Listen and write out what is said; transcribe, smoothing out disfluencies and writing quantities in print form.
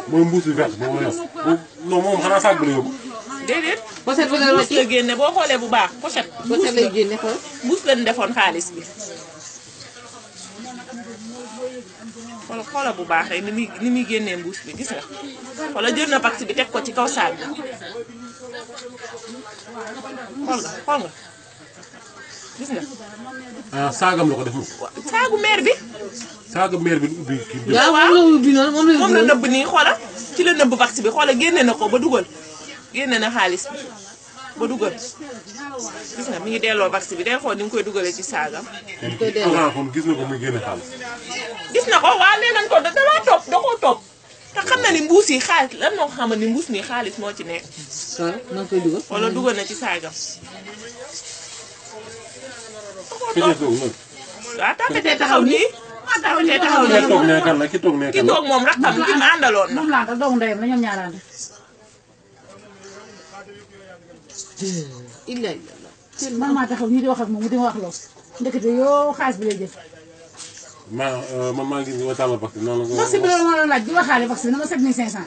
mooy mbuus bi vert boobu la non moom xanaa saag bi la yóbbu. déedéet. pochette bi mbuus la génne boo xoolee bu baax pochette. pochette lay génne xool. mbuus lañ defoon xaalis bi. xoola bu baax rek ni muy génnee mbuus bi gis nga. wala jël na pax bi teg ko ci kaw saag bi. xool nga gis nga. ah saagam la ko def moom. saagu meer bi. saagu meer bi ubbi kii. waaw moom la ubbi noonu moom la nëbb nii xoola ci la nëbb vax bi xoola génne na ko ba dugal génne na xaalis bi ba dugal gis nga mi ngi delloo vax bi day xool ni nga koy dugalee ci saagam. kon gis na ko muy génne xaalis. gis na ko waaw nee nañ ko da koo topp te xam na ni mbuus yi xaalis lan moo ko xamal ni mbuus mi xaalis moo ci nekk. waaw na nga koy dugal. wala dugal na ci saagam. waaw tapetee taxaw nii. tapetee taxaw nii ki toog ne kan la ki toog ne kan la. ki toog moom rakkam ki mu àndaloon na. moom laa àndal doomu ndeyam la ñoom ñaar ànd. illa man maa taxaw ñu di wax ak moom mu di ma wax lool ndekete yoo xaalis bi lay jëf. man maa ngi gis nga tàllal vax bi noonu la ko. vax bi loolu moo doon laaj di waxaale vax bi na ma 7500.